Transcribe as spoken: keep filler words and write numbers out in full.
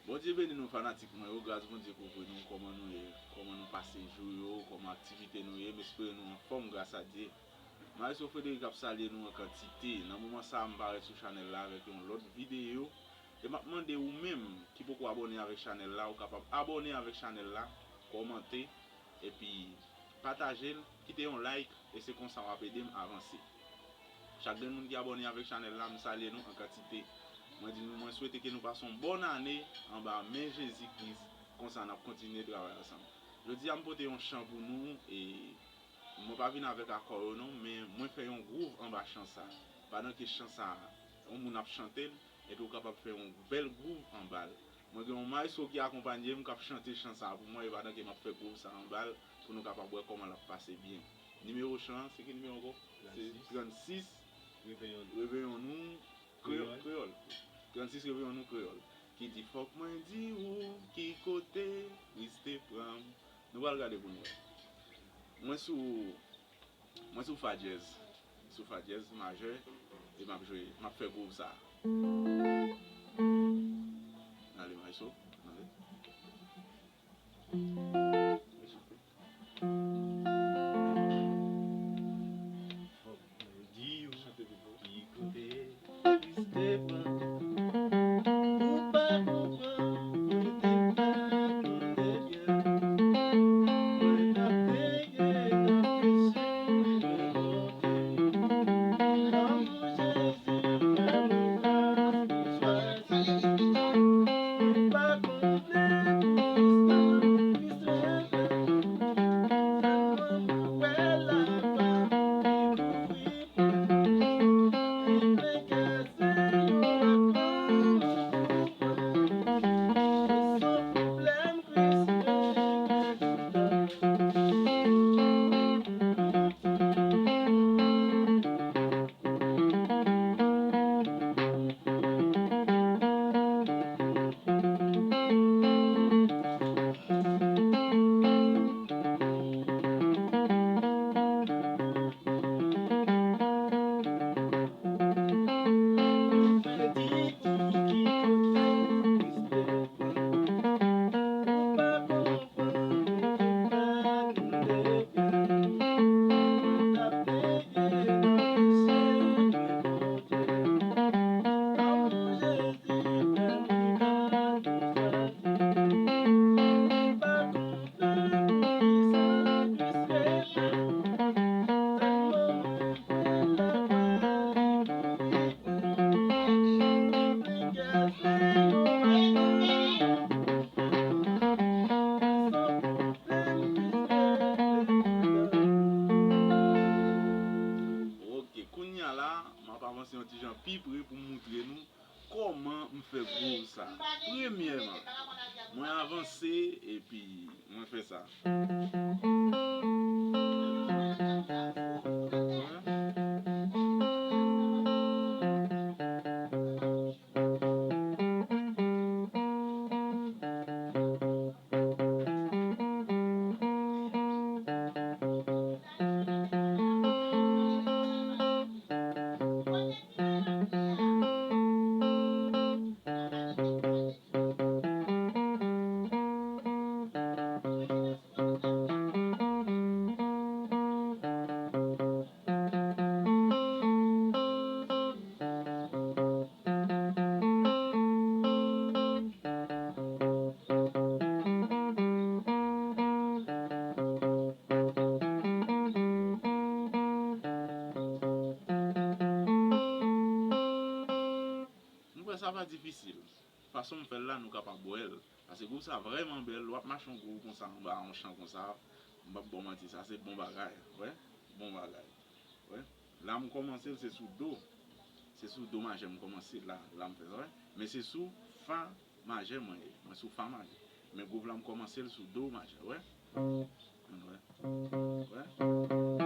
Bondye beni nou fanatik mwen yo, gras Bondye kouvri nou, kòman nou ye, kòman nou pase jou yo, kòman aktivite nou ye, m espere nou anfòm gras a Dye. Maestro Frederic ap salye nou an kantite. Nan moman sa a, m parèt sou chanèl la avèk yon lòt videyo. E m ap mande ou menm ki poko abòne avèk chanèl la, ou kapab abòne avèk chanèl la, kòmante, epi pataje l, kite yon like, e se konsa w ap ede m avanse. Chak grenn moun ki abòne avèk chanèl la, m salye nou an kantite. Mwen di nou, mwen swete ke nou pase yon bòn ane anba men Jezi Kris, konsa n ap kontinye travay ansanm. Jodi a, m pote yon chan pou nou, e mwen pa vin avèk akò yo non, men mwen fè yon gwouv anba chan sa. Pandan ke chan sa, yon moun ap chante l, epi w kapab fè yon bèl gwouv anba l. Mwen gen yon maestro ki akonpanye m, k ap chante chan sa pou mwen, e pandan ke m ap fè gwouv sa anba l, pou nou kapab wè kòman l ap pase byen. Nimewo chan an, se ki nimewo ankò? Se trannsis. Reveyon nou. Reveyon nou kreyòl. Kreyòl. Trannsis, Reveyon nou kreyòl. Ki di, fòk mwen di ou ki kote Kris te pran m. Nou pral gade pou nou wè. Mwen sou, mwen sou fa dyèz. Sou fa dyèz majè, e m ap jwe, m ap fè gwouv sa. Ale, maestro, ale. Fòk mwen di w ki kote Kris te pran. Ou pa konprann, ou te pa tande byen. Mwen t ap peye nan peche mwen, Bondye. Lanmou Jezi fè m gras pou swazi. Mwen pa konnen pou kisa Kris rele m. Sèlman mwen wè laglwa li kouvri mwen. Li plen kè se yon lòt lanmou pou mwen. Mwen san pwoblèm, Kris regle tout. Ok, kounye a la, m ap avanse yon ti jan pi pre pou m moutre nou kòman m fè gwouv sa. Premyèman, mwen avanse epi mwen fè sa. Nou wè sa pa difisil. Fason m fè l la, nou kapab wè l. Paske gwouv sa vrèman bèl. W ap mache yon gwouv konsa anba yon chan konsa. M p ap ba w manti, sa se bon bagay. Wè? Bon bagay. Wè? La m kòmanse l, se sou do. Se sou do majè m kòmanse la, la m fè, wè. Men se sou fa majè mwen ye. Mwen sou fa majè. Men gwouv la m kòmanse l sou do majè, wè. Wè? Wè?